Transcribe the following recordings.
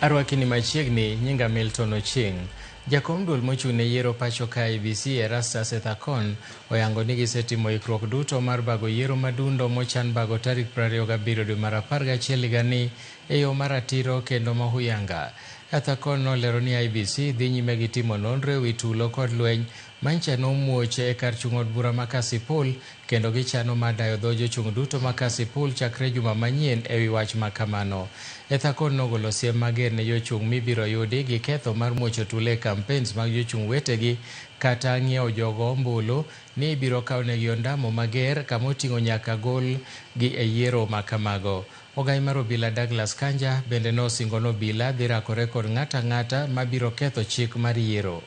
Arwaki ni machiegni, nyinga Milton Ochieng'. Jakom duol mochung' ne yiero pacho ka IEBC Erastus Ethakon oyango ni gisetimo ikruok duto mar bago yiero madundo mochan bago tarik 27 dwe mar 11 higani e yo maratiro kendo mahuyanga. Ethakon nolero ni IEBC dhi nyime gi timo nonro ewi tulo kod lweny mancha nomuoch e kar chung' od bura ma Kasipul kendo gichano mar dayo dho jochung' duto ma Kasipul chakre juma manyien ewi wach ma kamano. Ethakon nogolo siem mager ne jochung' mibiro yudi gi ketho mar muocho tulo e campaigns mag jochung' wetegi kata ng'iewo jogo ombulu ni ibiro kawnegi ondamo mager kama oting'o nyaka gol gi e yiero ma kamago. Ogai mar obila Douglas Kanja bende nosingo ni obila dhi rakore kod ng'ato ang'ata mabiro ketho chik mar yiero.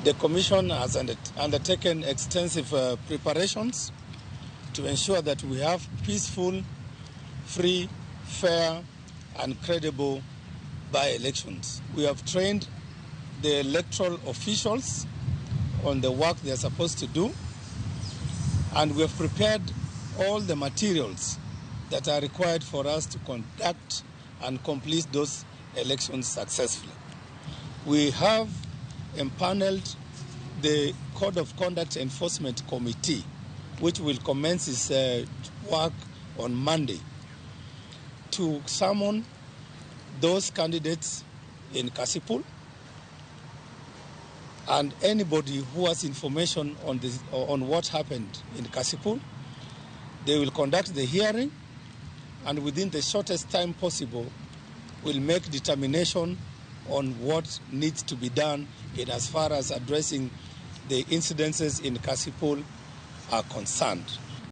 The Commission has undertaken extensive preparations to ensure that we have peaceful, free, fair, and credible by-elections. We have trained the electoral officials on the work they are supposed to do, and we have prepared all the materials that are required for us to conduct and complete those elections successfully. We have empaneled the Code of Conduct Enforcement Committee, which will commence its work on Monday, to summon those candidates in Kasipul and anybody who has information on what happened in Kasipul. They will conduct the hearing, and within the shortest time possible will make determination on what needs to be done in as far as addressing the incidences in Kasipul are concerned.